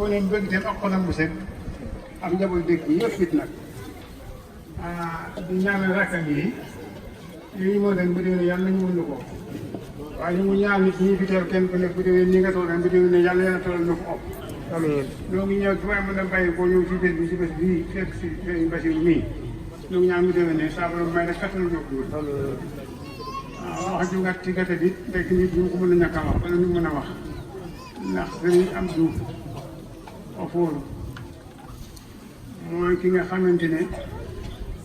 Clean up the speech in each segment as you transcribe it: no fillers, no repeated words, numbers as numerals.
wane bëgg dem ak xolam bu set ak njaboot dëkk bi yëpp it nag di ñaanal rakkam yi lii moo dem bu déwénee yàlla nañu mën ko waaye ñu mu ñaan nit ñi fi teew kenn ku nekk bu déwénee ni nga toll bu déwénee yàlla yàlla toll na ko ëpp. amiin ñoo ngi ñëw ci waaye mën a bàyyi koo ñëw ci bés bi ci bés bii fekk si Sëriñ Basiru mii ñoo ngi ñaan mu déwénee saa borom may rek kattan ñoo ko waaw wax ju gàtt ci gàtt bi fekk nit ñu ko mën a ñàkk a wax wala ñu mën a wax ndax Sëriñ Amdu Ofooru mooy ki nga xamante ne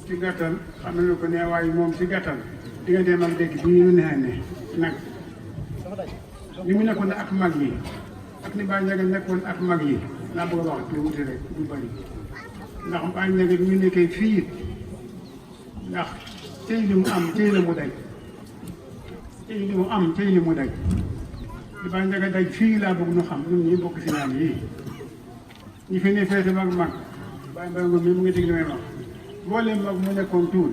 ci gàttal xam nañu ko ne waaye moom ci gàttal digganteem ak dëkk bii ñu neexee ne nag li mu nekkoon ak mag yi ak ni Baye Ndiaga nekkoon ak mag yi laa bëgg a wax tuuti rek du bari ndax Baye Ndiaga bi ñu nekkee fii ndax tey li mu am tey la mu daj tey li mu am tey li mu daj li Baye Ndiaga daj fii laa bëgg ñu xam ñun ñi bokk si naan yii ñi fi ne feete mag mag Baye Mbengue mi mu ngi dégg li may wax mboolem mag mu nekkoon tuul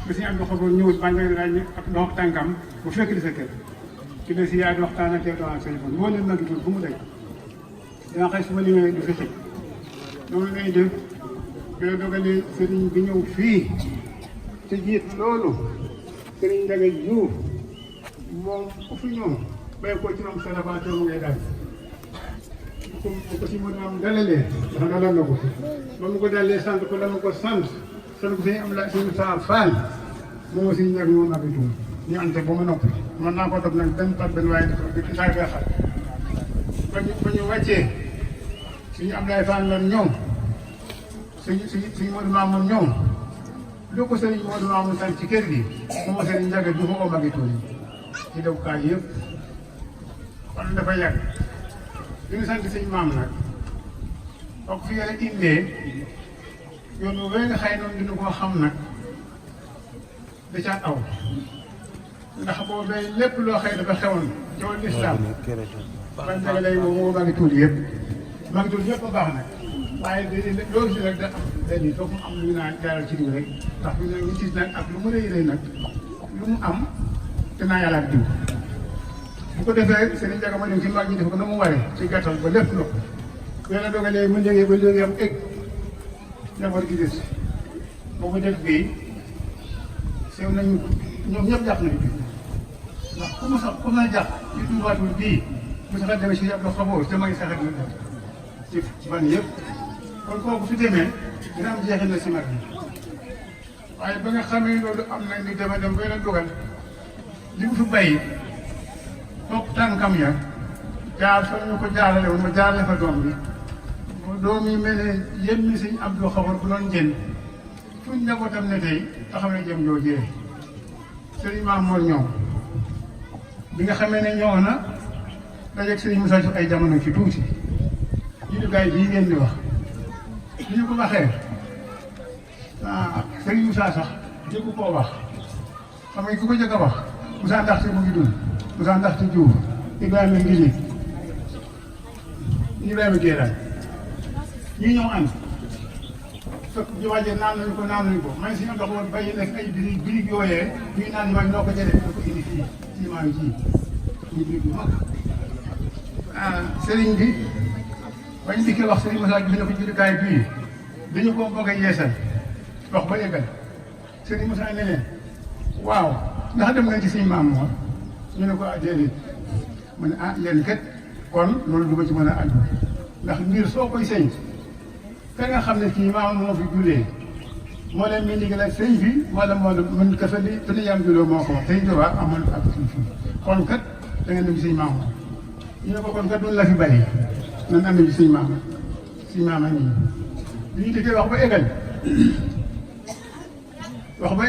ba si Abdou Xabar ñëwut Baye Ndiaga daal ak dox tànkam bu fekk di sa kër ci la si yaa di waxtaan ak yow ak téléphone mboolem mag tuul bu mu daj danga xëy su ma limee du fi xëj noonu lay def boo dogalee sëriñ bi ñëw fii te jiit loolu sëriñ Ndiaga Diouf moom ku fi ñëw bay ko ci moom salafaatoo mu ngay dal bu ko si mën a am dalalee ndax dalal na ko fi ba mu ko dalee sant ko la ma ko sant ko si am la suñu saa Fall moom aussi ñag moom ak tuum ñu ante ba ma noppi mën naa ko dog nag benn par benn waaye di saa xal ba ñu wàccee suñu Abdoulaye Fall lan ñoom suñu Modou Mamoun ñoom lu ko sëriñ Modou Mamoun sant ci kër gi moom sëriñ Ndiaga du ko magi tuum ci dawukaay yëpp kon dafa yàgg li ñu sant suñu maam nag donc fi yàlla indee yoon bu wéy nga xëy noonu dina koo xam nag da caa aw ndax boobee lépp loo xëy dafa xewoon ci wàllu lislaam Baye Ndiaga lay moo magi tuul yëpp magi tuul yëpp a baax nag waaye loolu si rek da am léegi foofu mu am lu ñu naan jaaral ci diw rek ndax ñu ne ñu gis nag ak lu mu rëy rëy nag lu mu am dinaa yàlla ak diw bu ko defee Serigne Ndiaga ma dem ci mag ñi def ko na mu waree ci gàttal ba lépp loo yàlla dogalee mu jógee ba léegi am egg njaboot gi des boobu def bii sew nañu ñoom ñëpp jàpp nañu bi ndax ku mu jàpp ci tuubaatul bii mu sax a demee si Abdou Xaboor te may saxat na def ci fan yëpp kon kooku su demee dina am jeexit na si mag yi waaye ba nga xamee loolu am nañ ni dema dem ba yàlla dogal li mu fi bàyyi toog tànkam ya jaar fa ñu ko jaarale woon ma jaarale fa doom bi doom yi mel ne yéen mi sëñ Abdou Xabar bu doon jën fu njabootam ne tey taxaw na jëm joojee sëriñ Mamour ñëw bi nga xamee ne ñëw na dajeeg sëriñ Moussa Diouf ay jamono ci tuuti juddukaay bii ngeen di wax li ñu ko waxee sëriñ Moussa sax jëkku koo wax xam nga ku ko jëkk a wax Moussa ndaxte mu ngi dund Moussa ndaxte Diouf Ibrahima Ngili Ibrahima Guèye ñi ñëw ànd fekk ñu wàññi naan nañu ko man si ñoom dafa woon bàyyi nekk ay birig yooyee ñuy naan ma ñoo ko jëlee ñoo ko indi fii ci maa ngi ji ñu birig bu mag sëriñ bi bañ dikkee wax sëriñ Moussa bi ne ko juddukaay bii dañu ko bëgg a yeesal wax ba yeggal sëriñ Moussa ne leen waaw ndax dem nañ ci suñu maam moom ñu ne ko déedéet mu ne yéen kat kon loolu du ma ci mën a àddu ndax mbir soo koy sëñ ka nga xam ne kii maam moo fi julee moo leen mi ndigal ak sëñ bi wala moo la mën ka fa li te yam juloo moo ko wax tey jowaa amoon ak fii kon kat da ngeen dem ci suñu maam ñu ne ko kon kat duñ la fi bàyyi nan am ci suñu maam a nii bi ñu dikkee wax ba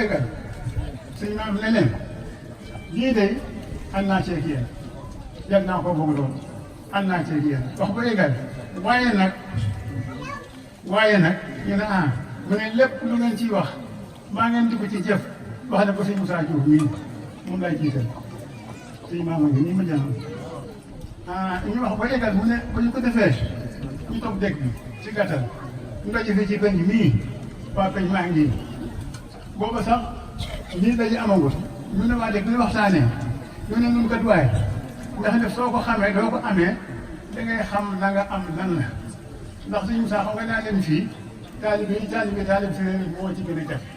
eggal suñu maam ne leen lii de ànd naa ceeg yéen yàgg naa ko bëgg doon ànd naa ceeg yéen wax ba eggal waaye nag ñu ne mu ne lépp lu ngeen ciy wax maa ngeen di ko ci jëf wax na ko sëñ Moussa Diouf mii moom lay jiital suñu maam ngi nii ma jënd ñu wax ba eggal mu ne ba ñu ko defee ñu toog dégg bi ci gàttal ñu daje fii ci penc mii waa penc maa ngi booba sax ñii daje amagut ñu ne waa dégg bi waxtaanee ñu ne ñun kat waaye ndax def soo ko xamee doo ko amee da ngay xam la nga am lan la ndax suñu saa xam nga naa leen fii taalibe séeréer moo ci gën a jafe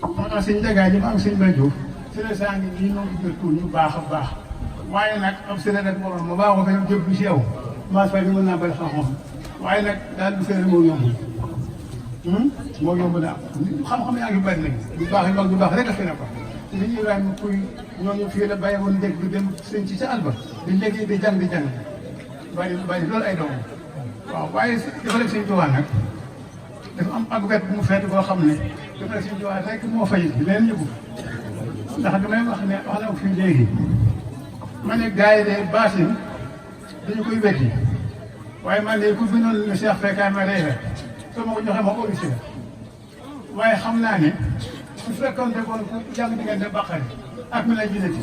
moo tax sëñ Jagaay ñi ma am sëñ Bay Diouf séeréer saa ngi nii noo ngi jël tur ñu baax a baax waaye nag am séeréer ak borom ma baaxoo fa jëb bi si yow maa fay bi mën naa bëri xam-xam waaye nag daal bu séeréer moo yomb moo yomb naa xam-xam yaa ngi bëri nag bu baax yi mag bu baax rek a fi ne ko te dañuy Ibrahima kuy ñooñu fii la bàyyi woon dégg bi dem sëñ ci sa alba di léegi di jàng bàyyi loolu ay doom waaw waaye dafa def Sëñ Tuubaa nag dafa am ak wet bu mu feet boo xam ne dafa def Sëñ Tuubaa rek moo fay leen yëgu ndax damay wax ne wax na ko fii léegi ma ne gars yi de baasin dañu koy wetti waaye man de ku bindoon ne Cheikh Fekkaay ma rey la soo ma ko joxee ma obligé la waaye xam naa ne su fekkoon te kon ku jàng diggante baqari ak mi lay jëlati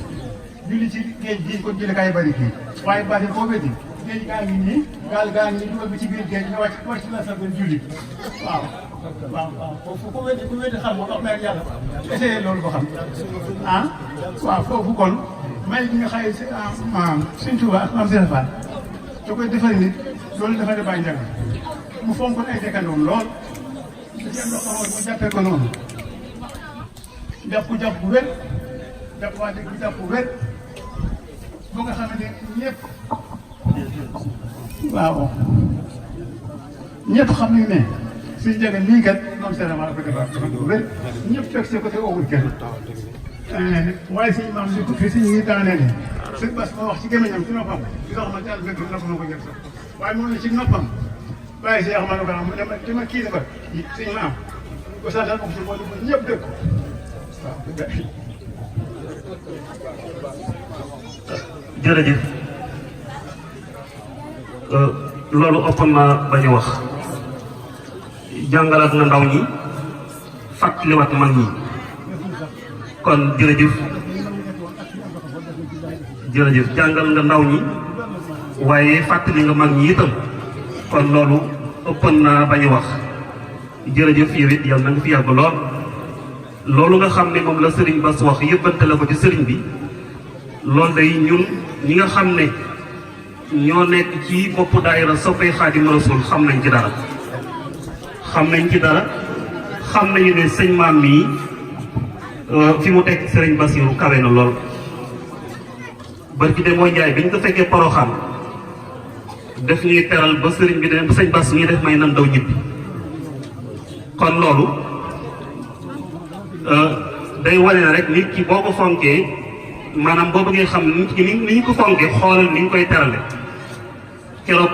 julli ci géej gi kon jëlekaay bari kii waaye baasin koo wetti géej gaa ngi nii gaal gaa ngi nii dugal bi ci biir géej nga wàcc la sa benn julli waaw foofu ku weddi xam nga xam ne ak yàlla essayé loolu ko xam waaw foofu kon may gi nga xëy Sëñ Tuubaa ak Maam Seex Faal da koy defal nit loolu dafa de bàyyi njàng mu fonkoon ay dëkkandoom lool da loo xamoon mu jàppee ko noonu jàpp bu wér jàpp waa dëkk jàpp bu wér bu nga xamante ñëpp waaw ñëpp xam nañu ne suñu jege lii kat moom seen amaat ko defar dafa ko wér ñëpp fekk si côté oowul kenn waaye suñu maam li ko fii suñu ngi daanee ne sëñ Bass ma wax ci gémmiñam ci noppam di dox ma jàll fekk nopp ma ko jël sax waaye moom la ci noppam waaye si wax ma ne ko am mu ne ma kii dafa suñu maam ko santal ko ci moo di ñëpp dëkk waaw jërëjëf loolu ëppoon naa bañ a wax jàngalaat na ndaw ñi fàttaliwaat mag ñi kon jërëjëf jàngal nga ndaw ñi waaye fàttali nga mag ñi itam kon loolu ëppoon naa bañ a wax jërëjëf yow it yàlla na nga fi yàgg lool loolu nga xam ne moom la sëriñ Bass wax yëbbante la ko ci sëriñ bi loolu day ñun ñi nga xam ne ñoo nekk ci boppu daayira soppay Xaadimu Rasuul xam nañ ci dara xam nañu ne sëñ maam mii fi mu teg sëriñ Basiiru kawe na lool barki de mooy njaay bi ñu ko fekkee Poroxaan def ñuy teral ba sëriñ bi de sëñ Bass ñuy def may nan daw ñibbi kon loolu day wane na rek nit ki boo ko fonkee maanaam boo bëggee xam nit ki ni ñu ko fonkee xoolal ni ñu koy terale keroog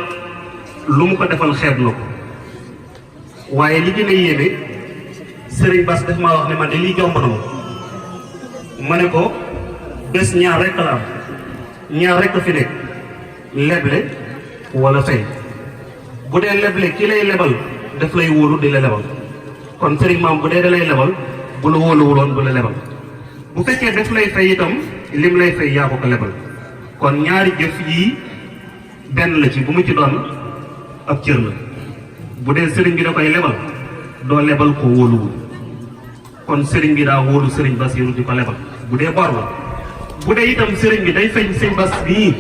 lu mu ko defal xeeb na ko waaye li gën a yéeme sëriñ Bass daf maa wax ne man de lii jomb na ma ne ko bés ñaar rek la am ñaar rek a fi nekk leble wala fay bu dee leble ki lay lebal daf lay wóolu di la lebal kon sëriñ maam bu dee da lay lebal bu la wóoluwuloon bu la lebal bu fekkee daf lay fay itam lim lay fay yaa ko ko lebal kon ñaari jëf yii benn la ci bu mu ci doon ab cër la bu dee sëriñ bi da koy lebal doo lebal ko wóoluwul kon sëriñ bi daa wóolu sëriñ Basiiru di ko lebal bu dee bor la bu dee itam sëriñ bi day fay sëñ Bass bii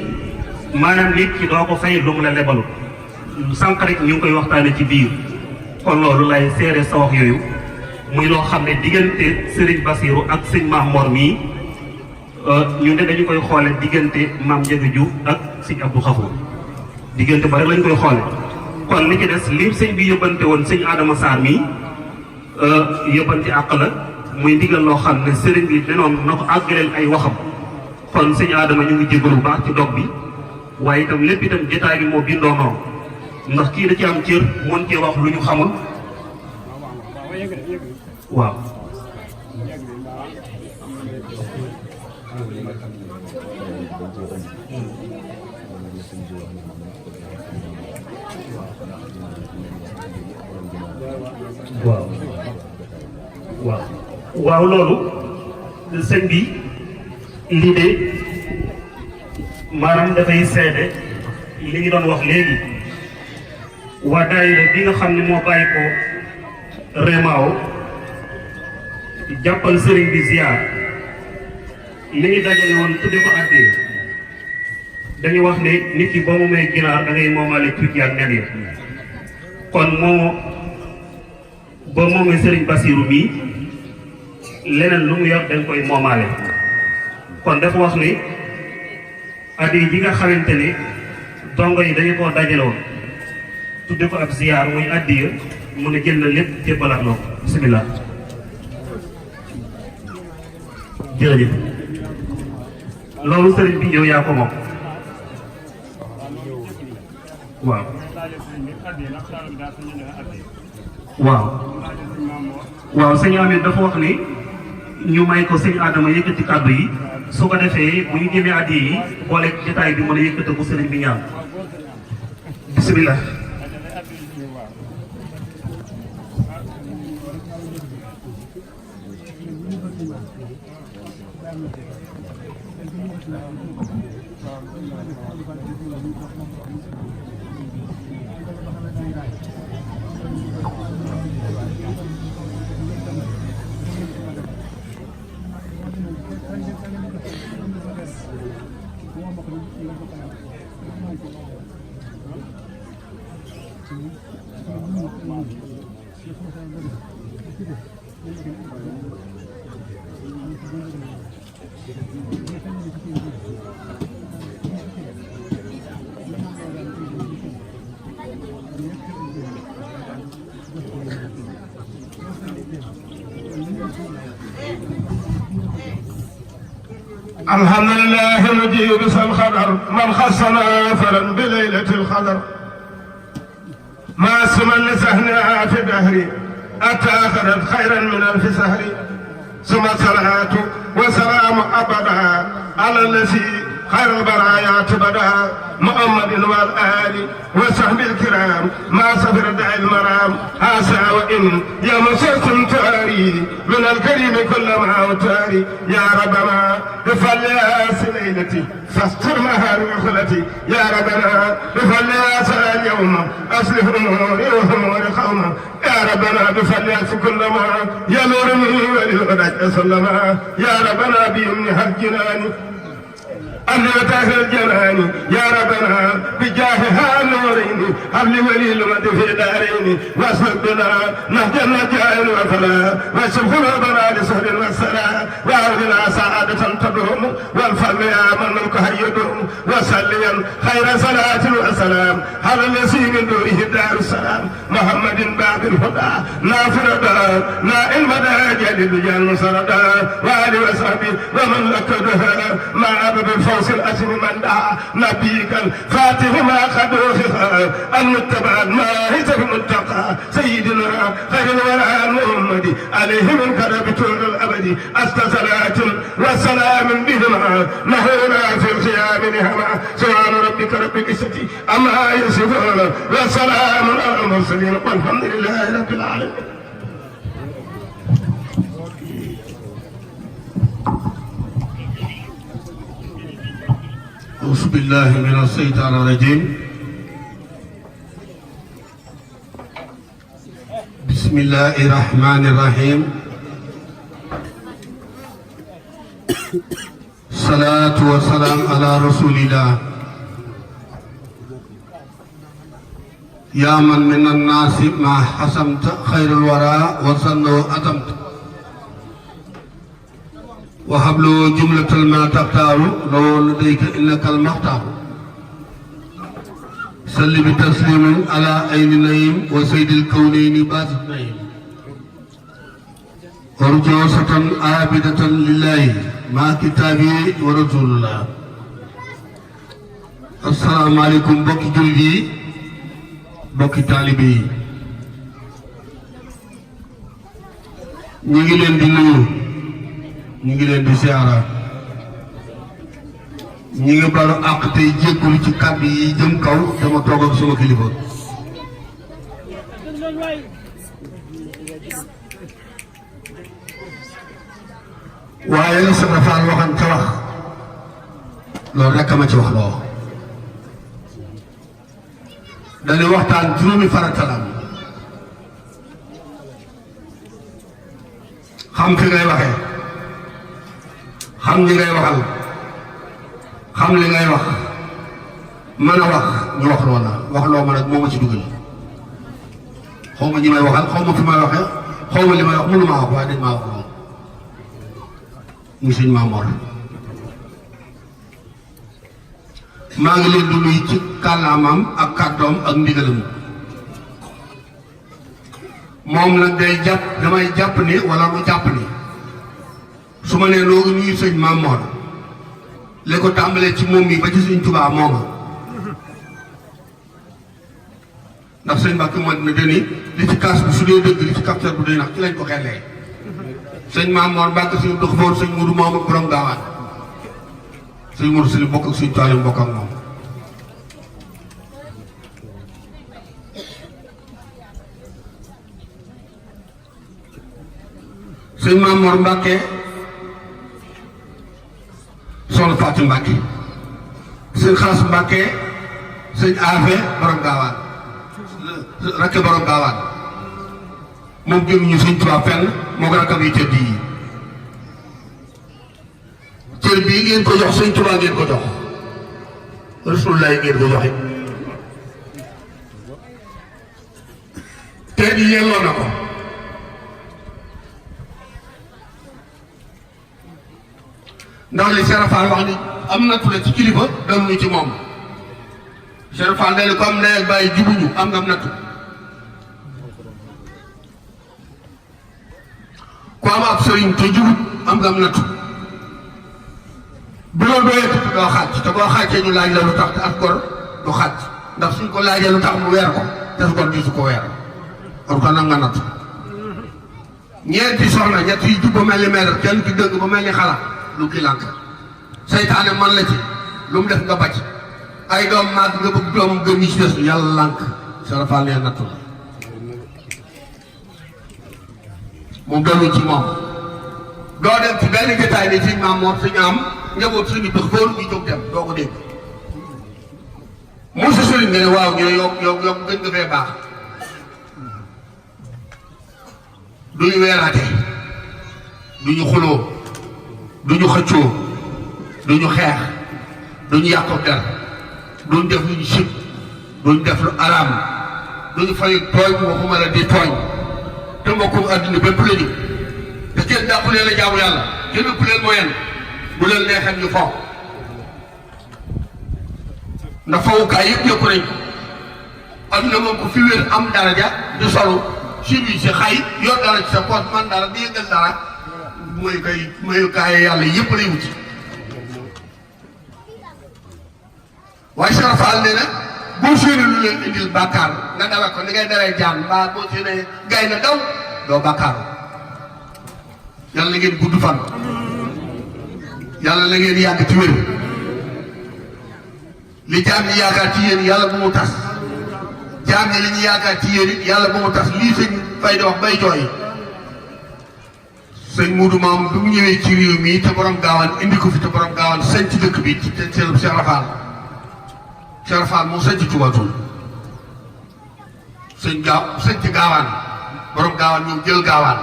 maanaam nit ki doo ko fay lu mu la lebalu sànq rek ñu ngi koy waxtaane ci biir kon loolu lay seere sa wax yooyu muy loo xam ne diggante sëriñ Basiiru ak sëñ Maam Mor mii ñu ne dañu koy xoole diggante Maam Njaga Juuf ak sëñ Abdou Xafoor diggante ba rek lañ koy xoole kon li ci des li sëñ bi yóbbante woon sëñ Adama Sarr mii yóbbante àq la muy ndigal loo xam ne sëriñ bi danoon na ko àggaleel ay waxam kon sëñ Adama ñu ngi jégalu bu baax ci dog bi waaye itam lépp itam jotaay bi moo bindoo noonu ndax kii da ci am cër mën cee wax lu ñu xamul waaw waaw loolu sëñ bi lii de maanaam dafay seede li ñu doon wax léegi waa daayira bi nga xam ne moo bàyyi ko Rémao jàppal sëriñ bi ziar li ñu dajale woon tudde ko àddee dañuy wax ne nit ki boo moomee ginaar da ngay moomaale picc yi ak nen yi kon boo moomee Serigne Bassirou mii leneen lu mu yor dañ koy moomaale kon dafa wax ni addi ji nga xamante ni dongo yi dañu koo dajaloon tudde ko ab ziyaar muy addiya mu ne jël na lépp jébbalaat loo ko bismillah jërëjëf loolu sëriñ bi yow yaa ko moom waaw waaw waaw sëñ Amine dafa wax ni ñu may ko sëñ Adama yëkkati kàddu yi su ko defee bu ñu jëmee addiya yi boole jotaay bi mën a yëkkate bu sëriñ bi ñaan bismillah الحمد لله مجيب الخبر من خصنا فرا بليلة القدر ما سمى لسهنها في دهري أتاخرت خيرا من ألف سهر ثم صلاة وسلام أبدا على الذي خير البرايا بدا محمد والآل وصحبه الكرام ما سفر داعي المرام هذا وإن يا مسوس تاري من الكريم كل ما أوتاري يا ربنا بفضل ليلتي فاستر مهار وخلتي يا ربنا بفضل اليوم أصلح أموري وأمور قوما يا ربنا بفضل في كل ما يمرني وللغداء سلما يا ربنا بيمنها الجنان أمن وتاهل الجنان يا ربنا بجاهها نورين حبل ولي المد في دارين واسلك بنا نهج النجاة وفلا واسلك ربنا لسهل والسلام وأهدنا سعادة تدوم والفضل يا من منك هيدوم وسليا خير صلاة وسلام على الذي من دوره دار السلام محمد باب الهدى نافر دار نائل مدى جلد جل سردا وآل وصحبه ومن لكدها مع أبد الفوز الأسم من دعا نبيك الفاتح ما قد وفق المتبع الماهز المتقى سيدنا خير الورى محمد عليه من كرب طول الأبد أستسلات وسلام بهما نهونا في الخيام نهما سبحان ربك رب العزة أما يصفون وسلام على المرسلين والحمد لله رب العالمين. أعوذ بالله من الشيطان الرجيم. بسم الله الرحمن الرحيم. الصلاة والسلام على رسول الله يا من من الناس ما حسمت خير الورى وصنوا أتمت وحبل جملة ما تختار لو لديك إنك المختار صل بتسليم على عين نعيم وسيد الكونين باسطين ورجوسة عابدة لله مع كتابه ورسول الله. السلام عليكم بوكي جلدي بوكي طالبي نيجي لين دي نيو ñu ngi leen di siyaara ñu ngi balu àq tey jéggulu ci kàddu yi jëm kaw dama toog ak sama kilifa waaye la sama faal waxan ca wax loolu rekk ma ci wax loo dañuy waxtaan juróomi faratalam xam fi ngay waxee xam li ngay waxal xam li ngay wax mën a wax ñu wax loola wax loo ma nag moo ma ci dugal xaw ma ñi may waxal xaw ma fi may waxee xaw ma li may wax mënu maa wax waaye dañ maa wax moom muy sëñ Maam Mor maa ngi leen di nuyu ci kàllaamaam ak kàddoom ak ndigalam moom nag day jàpp damay jàpp ni wala mu jàpp ni su ma nee noo ngi nuyu sëñ Maam Mor li ko tàmbalee ci moom mi ba ci sëñ Tuubaa mooma ndax sëñ Mbàkke moo dina deni li ci kaas bi su dee dëgg li ci capteur bu dee nax ci lañ ko xellee sëñ Maam Mor Mbàkke suñu dox foon sëñ Mudu moom ak borom gaawaan sëñ Mudu si bokk ak sëñ Tuubaa bokk ak moom sëñ Maam Mor Mbàkke soxna Fatou Mbàkke sëñ Xaas Mbàkke sëñ Afe borom gaawaan rakke borom gaawaan moom génnuñu sëñ Tuubaa fenn moo ko rakkam yi tëdd yi cër bii ngeen ko jox sëñ Tuubaa ngeen ko jox Rasulullah ngeen ko joxe te di yelloo na ko ndax li Cheikh Fall wax ni am na tule ci kilifa doon ñu ci moom Cheikh Fall day ko am ndey ak bàyyi jubuñu am nga am nattu ku am ab sëriñ te jubut am nga am nattu bu loolu doyee te doo xàcc te boo xàccee ñu laaj la lu tax te ak gor du xàcc ndax suñ ko laajee lu tax mu weer ko te su gor gisu ko weer kon kon am nga nattu ñeenti soxna ñett yi jub ba mel ni mel kenn ki dëgg ba mel ni xalaat lu ki lànk seytaane man la ci lu mu def nga bàcc ay doom màgg nga bëgg doomam gën ñi ci des yàlla lànk sarafal nee nattu la moom doonu ci moom doo dem ci benn jotaay ne sëñ Maam Mor suñu am njaboot suñu bëx foolu ñu jóg dem doo ko dégg moo sa sëriñ nga ne waaw ñu ne yow gën nga fee baax duñu weeraate duñu xuloo duñu xëccoo duñu xeex duñu yàqu der duñu def lu ñu sib duñu def lu araam duñu fay tooñ waxuma la di tooñ te mbokkum àdduna bépp la ñu te kenn dàqu leen a jaamu yàlla kenn ëpp leen moyen bu leen neexee ñu fo ndax fawukaay yëpp yëpp nañ ko àdduna moom ko fi wér am daraja di solu si bi si xay yor dara ci sa poos man dara di yëngal dara mooy kaay yàlla yëpp lay wuti waaye Cheikh Fall nee na boo séenee lu leen indil bàkkaar nga dawa ko ni ngay daree jaan mbaa boo séenee gay na daw doo bàkkaar yàlla na ngeen gudd fan yàlla na ngeen yàgg ci wér li jaam ñi yaakaar ci yéen yàlla bu mu tas jaam ñi li ñu yaakaar ci yéen it yàlla bu mu tas lii sëñ fay di wax bay jooy sëñ Muudu Maam bi mu ñëwee ci réew mi te borom gaawaan indi ko fi te borom gaawaan sañ ci dëkk bi ci seen Cheikh Rafal Cheikh Rafal moo sañ ci Tuubaatul sëñ ci gaawaan borom gaawaan ñëw jël gaawaan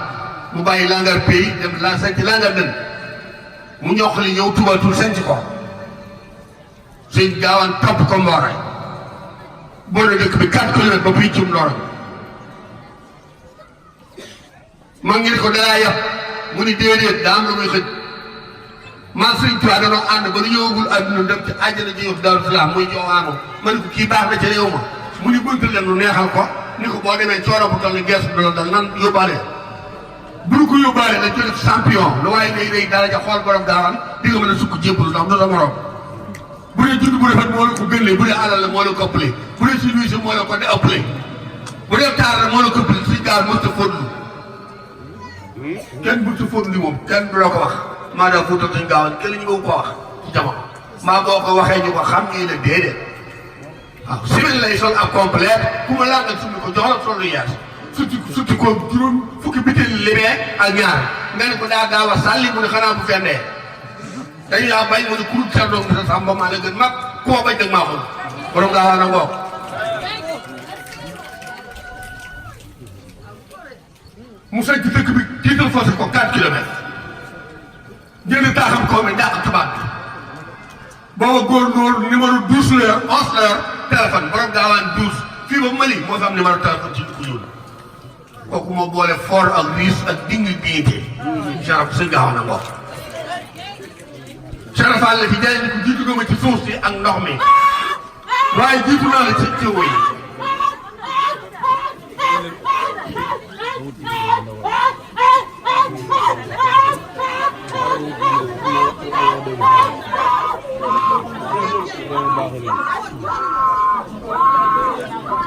mu bàyyi langar pays dem la sañ ci langar dën mu ñoq li ñëw Tuubaatul sañ ci ko sëñ gaawaan topp ko Mboore boo na dëkk bi 4 kilomètres ba fii cum Ndorong maa ngi ne ko dalaa yàpp mu ni déedéet daa am lu muy xëj maa sëñ Tuubaa danoo ànd ba lu ñëwagul àdduna dem ci àjjana ji yof Daaru Salaam muy joowaanoo ma ne ko kii baax na ci réew ma mu ni buntu leen lu neexal ko ni ko boo demee coono bu toll ni gees bi la dal nan yóbbaale bu ñu ko yóbbaale dañ ko def champion lu waaye day day daraja xool borom gaawaan di nga mën a sukk jébbalu ndax du sa morom bu dee judd bu rafet moo la ko gënlee bu dee alal la moo la ko ëppale bu dee civilisé moo la ko de ëppale bu dee taar la moo la ko ëppale si gaal mos ta fóotlu kenn bu ci fóotlu moom kenn du la ko wax maa daa fuutal suñ gaawaan kenn ñu ko wax ci jamono maa boo ko waxee ñu ko xam ñii la déedéet waaw semaine lay sol ak complet ku ma laal nga summi ko jox la sol lu yaat surtout ko juróom fukki bitel libee ak ñaar nga ne ko daa gaaw a sàlli mu ne xanaa bu fendee dañu laa bañ mu ne kurut sardoom bi sa sàmba maa la gën mag ku ma bañ nag maa xul borom gaawaan a ngoog mu sañ ci dëkk bi tiital forcé ko 4 kilomètres jënd taaxam kaw mi dàq tubaab bi booba góor góor numéro 12 la yor 11 la yor téléphone borom gaawaan 12 fii ba Mali moo fi am numéro téléphone ci dugub ñuul kooku moo boole fort ak riis ak dignité Cherif sëñ gaawaan a ngoog. Cherif Fall la fi jaay ni ko jiitu nga ma ci suuf si ak ndox mi waaye jiitu naa la ci jiw yi.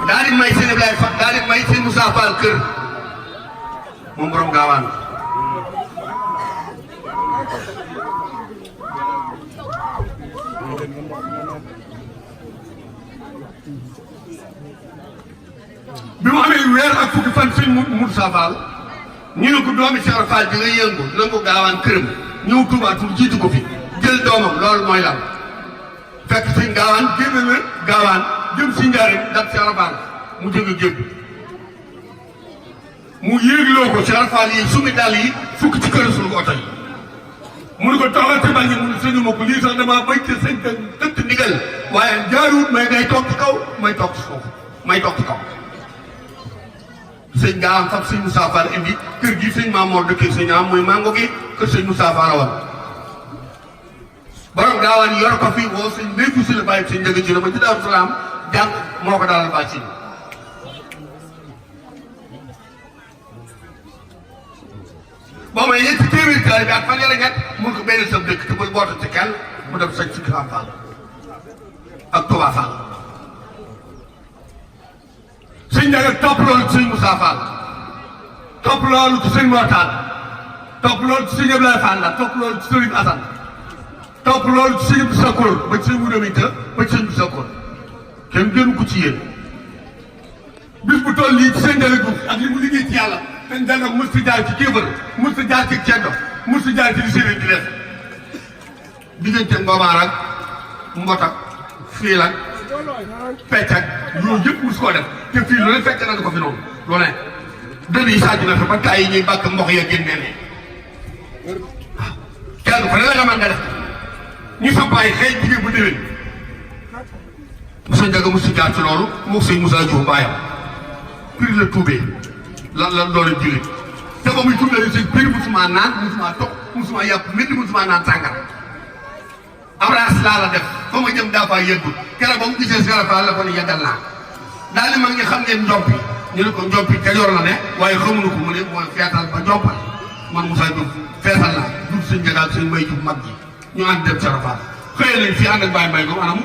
daal di may seen Ibrahima Fall daal di may seen Moussa Fall kër moom borom gaawaan bi mu amee weer ak fukki fan sëñ Moussa Fall ñu ne ko doomi Cheikh Fall di nga yëngu nangu gaawaan këram ñëw Touba pour jiitu ko fi jël doomam loolu mooy lan fekk sëñ gaawaan génn na gaawaan jëm si njaarim dab Cheikh Fall mu jóge gébb mu yéegloo ko Cheikh Fall yi sumi dàll yi fukk ci kër suñu oto yi mu ne ko taxal ci bañ mu ne sëñu ma ko lii sax damaa béy ci sëñ ka tëtt ndigal waaye jaaruwut may ngay toog ci kaw may toog ci suuf may toog ci kaw sëñ gaawaan fab sëñ Moussa Fall indi kër gi sëñ Mamoor dëkkee sëñ am mooy mango gi kër sëñ Moussa Fall woon borom gaawaan yor ko fi woo sëñ Mbéyku si la bàyyi sëñ njëg ci la ba ci Daaru Salaam jàng moo ko dalal bàcc si boo may ñetti téeméeri taal bi ak fan yàlla ñett mun ko benn sam dëkk te bul boota ci kenn mu dem sañ ci Grand Fall ak Touba Fall sëñ Ndiaga topp loolu ci sëñ Moussa Fall topp loolu ci sëñ Mortane topp loolu ci sëñ Abdoulaye Fall la topp loolu ci sëñ Assane topp loolu ci sëñ Sakkoor ba ci sëñ Moudamita ba ci sëñ Sakkoor kenn gënu ko ci yéen bis bu toll lii ci seen njëriñ ak li mu liggéey ci yàlla seen njëriñ mos si jaar ci kéefër mos si jaar ci ceddo mos si jaar ci li séeréer di def diggante ngoomaar ak mbot ak fiil ak pecc ak yooyu yëpp mos koo def te fii lu ne fekk na ko fi noonu lu ne dënn yi sàcc na fa ba taay yi ñuy bàkk mboq ya génnee ne waaw kenn ku ne la nga mën nga def ñu sampaay xëy jigéen bu déwén Moussa Ndiaga mos si jaar ci loolu moom sëñ Moussa Diouf mbaayam prix la tuubee lan doon jëlee te ba muy tuubee sëñ prix musuma naan musuma toog musuma yàpp métti musuma naan sàngara abraas laa la def fa ma jëm daa faa yëggul keroog ba mu gisee Cheikh Fall la ko ne yàggal naa daal di mag ñi xam ngeen njompi ñu ne ko njompi Kajoor la ne waaye xamuñu ko mu ne mooy feetal ba njompal man Moussa Diouf feetal naa dugg sëñ Ndiaga ak sëñ Mbay Diouf mag ji ñu ànd dem Cheikh Fall xëy nañ fii ànd ak Baye Mbaye ko anam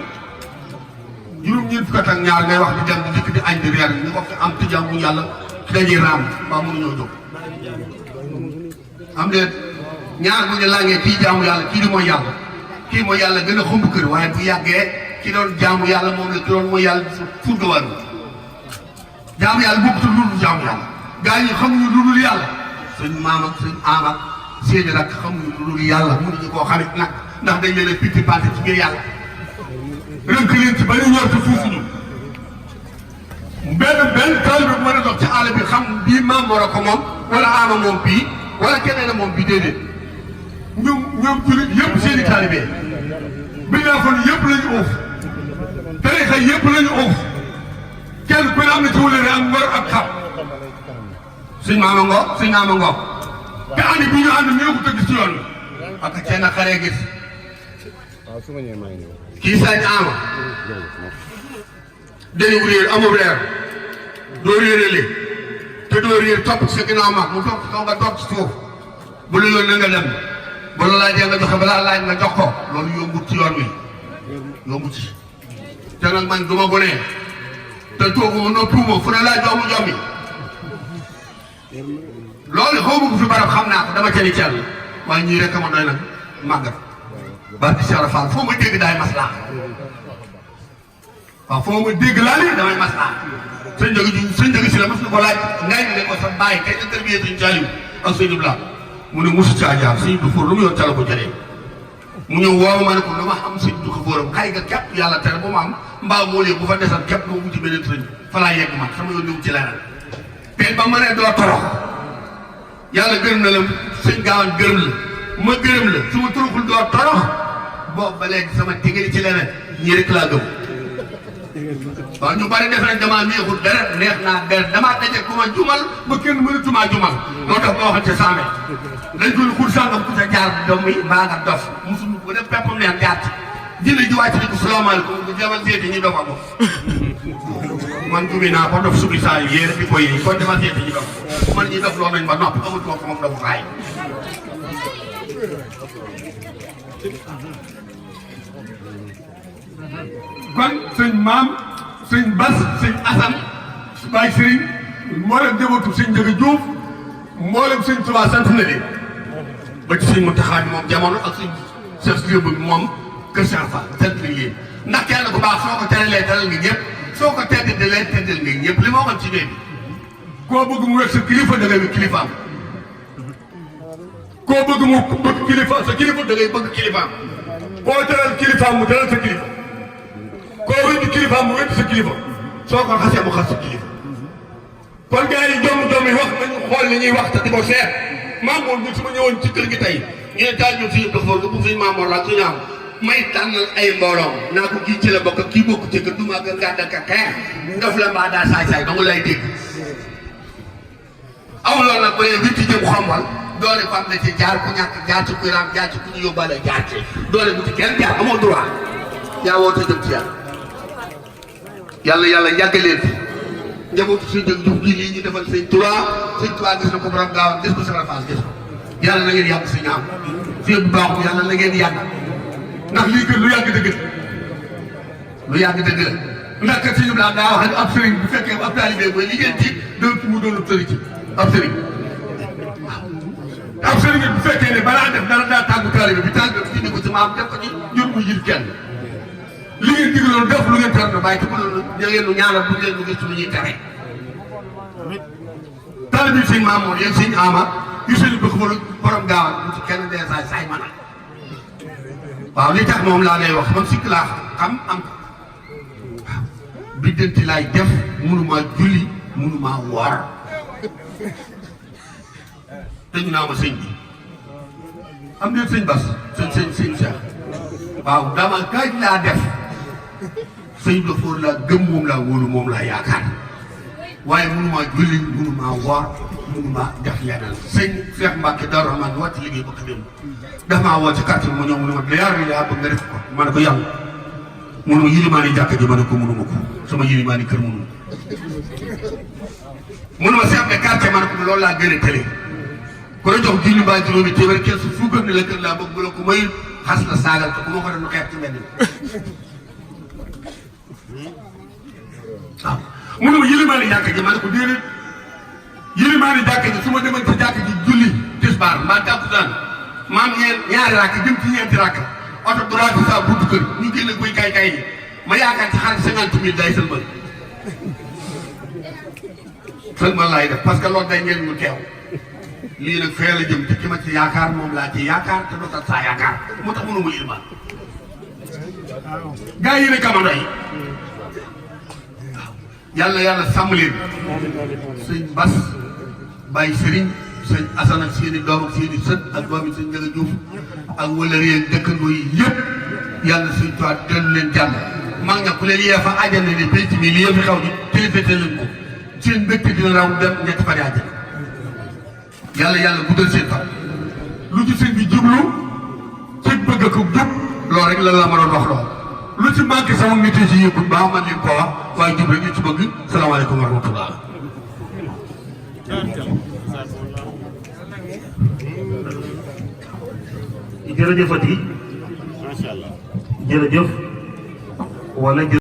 juróom-ñeent fukk ak ñaar ngay wax di dem di dikk di añ di reer ñu ko fi am te jàngu yàlla dañuy raam mbaa mënuñoo jóg am de ñaar bu ñu laangee kii jaamu yàlla kii di mooy yàlla kii mooy yàlla gën a xumb kër waaye bu yàggee ki doon jaamu yàlla moom la ki doon mooy yàlla fuur ga waru jaamu yàlla bokkutul lu dul jaamu yàlla gaa ñi xamuñu lu dul yàlla sëñ maam ak sëñ aam ak seeni rak xamuñu lu dul yàlla mënuñu koo xamit nag ndax dañ leen a pitti pante ci biir yàlla rënk leen ci ba ñu ñor te fuufuñu benn taal bi mën a dox ci àll bi xam bii maam war a ko moom wala aama moom bii wala keneen a moom bii déedéet ñoom jullit yëpp seen i taalibe bi naa fa yëpp la ñu uuf tarixa yëpp la ñu uuf kenn ku ne am na ci wëlëre ak ngor ak xam suñ maama ngoo suñ maama ngoo te andi bi ñu ànd ñoo ko tëgg ci yoon bi parce que kenn xaree gis kii sañ ama dañu réer amul reer doo réerale te doo réer topp ci sa ginnaaw mag mu topp ci kaw nga topp ci suuf bu la yoon na nga dem bu la laajee nga joxe balaa laaj nga jox ko loolu yombut ci yoon wi yombut ci te nag man du ma gonee te tooguma noppiwuma fu ne laa joomu jommi loolu xaw ma ko fi barab xam naa ko dama cani cell waaye ñii rek ma doy nag màggat barki Cheikh Fall foo ma dégg daay maslaa waaw foo ma dégg laa ni damay maslaa sëñ Ndiaga si la mas na ko laaj ngay ne ko sa bàyyi kay interview sëñ Saliou ak sëñ Ibla mu ne mosu caa jaar sëñ du fóor lu mu yor cala ko jëlee mu ñëw woo ma ne ko dama am sëñ du xabóoram xay nga képp yàlla tere ba mu am mbaa moo lee bu fa desal képp moo wuti beneen sëñ fa laa yegg man sama yoon ñëw ci leneen te ba ma ne doo torox yàlla gërëm na la sëñ Gaawaan gërëm la ma gërëm la su ma toroxul doo torox boobu ba léegi sama tiggali ci leneen ñii rek laa gëm waaw ñu bari def nañ damaa neexul dara neex naa dara damaa daje ku ma jumal ba kenn mënatumaa jumal moo tax ma waxal ca saame dañ ko xur sàngam ku ca jaar doom yi mbaa nga dof musuñu ko def peppam neen jaar ci dina ji wàcc ni ko salaamaaleykum bu jamal seeti ñu dof ako man gumi naa ko dof subi saa yu yéene di ko yi kon dama seeti ñu dof man ñi dof loo nañ ba noppi amatuma ko moom dofu raay kon sëñ maam sëñ Bas sëñ Assane Baye Serigne mboolem jëmatu sëñ Ndiaga Diouf mboolem sëñ Tuubaa sant na leen ba ci sëñ Mountakha moom jamono ak sëñ Cheikh Diop moom Kër Cheikh Fall sant nañ leen ndax kenn ku baax soo ko teralee teral nga ñëpp soo ko teddalee teddal nga ñëpp li ma waxoon ci bee bi koo bëgg mu wekk sa kilifa da ngay wekk kilifaam koo bëgg mu bëgg kilifa sa kilifa da ngay bëgg kilifaam koo teral kilifaam mu teral sa kilifa koo wéddi kilifaam mu wéddi sa kilifa soo ko xasee mu xas sa kilifa kon gars yi doom yi wax nañu xool li ñuy wax te di ko seet maam moom ñun su ma ñëwoon ci kër gi tey ñu ne taal ñu si dafa nga bu suñu maam la suñu am may tànnal ay mbooloom naa ko kii ci la bokk kii bokk ci kër du ma gën gàddal ka xeex ndof la mbaa daa saay-saay danga lay dégg aw loolu nag ba lee witti jëm xombal doole fam na ci jaar ku ñàkk jaar ci kuy raam jaar ci ku ñu yóbbaale jaar ci doole bu ci kenn jaar amoo droit yaa woote jëm ci yàlla yàlla yàggaleen fi njabootu suñu jëg juf gi lii ñu defal sëñ Tuubaa gis na ko borom gaawam gis ko Sarafaas gis ko yàlla na ngeen yàgg si ñaam fii bu baaxul yàlla na ngeen yàgg ndax lii kër lu yàgg dëgg lu yàgg dëgg la ndax kat si ñu daa wax ne ab sëriñ bu fekkee ab taalibe mooy liggéey ci doon mu doonu sëriñ ci ab sëriñ waaw ab sëriñ bu fekkee ne balaa def dara daa tàggu taalibe bi taalibe bi indi ko ci maam def ko ci yóbbu mu yil kenn li ngeen digaloon def lu ngeen tere na bàyyi te bu loolu da ngeen nu ñaanal bu ngeen nu gis lu ñuy tere taalibe bi sëñ maam moom yéen sëñ Ama yu sëñ bëgg fa borom gaawal bu ci kenn dee saay mën a waaw li tax moom laa lay wax man sikk laa xam am waaw biddanti laay def mënumaa julli mënumaa woor dañu naa ma sëñ bi am ngeen sëñ Bas sëñ Cheikh waaw dama kaaj laa def sëñ bi foor laa gëm moom laa wóolu moom laa yaakaar waaye mënumaa julli mënumaa woor mënumaa def leneen sëñ Cheikh Mbacke Darou Rahmane wàcc liggéey ba ko dem daf maa woo ci quartier bi ma ñëw mu ne ma yaar yi yaa bëgg nga def ko ma ne ko yàlla mu ne ma yilimaani jàkka ji ma ne ko mënuma ko sama yilimaani kër mënuma mu ne ma Cheikh de quartier ma ne ko loolu laa gën a tële ku la jox junni mbaa juróomi téeméer kenn su fu gën ne la kër laa bëgg bu la ko may xas la saagal ko bu ma ko def lu xeex ci mbedd mi waaw mu ne ma yilimaani jàkka ji ma ne ko déedéet yilimaani jàkka ji su ma demoon ci jàkka ji julli tisbaar mbaa tàkkusaan maam ñaari rakk jëm ci ñeenti rakk oto droit bi saa buntu kër ñu génne guy kay yi ma yaakaar ci xarit 50 000 day sëlmal sëlmal laay def parce que loolu day ngeen ñu teew lii nag fee la jëm te ki ma ci yaakaar moom laa ci yaakaar te dootal saa yaakaar moo tax mënuma ilma gaa yi ne kamando yi waaw yàlla sàmm leen sëñ Bas Baye Serigne sëñ Assane ak seeni doom ak seeni sët ak doomi sëñ Ndiaga Diouf ak wëlëree dëkkandoo yi yëpp yàlla sëñ Tuubaa dellu leen jàmm mag ña ku leen yee fa àjjana ne penc mi li yëpp xew ni téléfété leen ko seen mbégte dina raw dem ñetti fan àjjana yàlla guddal seen fan lu ci sëñ bi jublu ci bëgg ko jub loolu rek la la ma doon wax lool lu ci manqué sama nit yi ci yëpp baax man leen koo wax waaye jub rek ñu ci bëgg salaamaaleykum wa rahmatullah jërëjëfati jërëjëf wala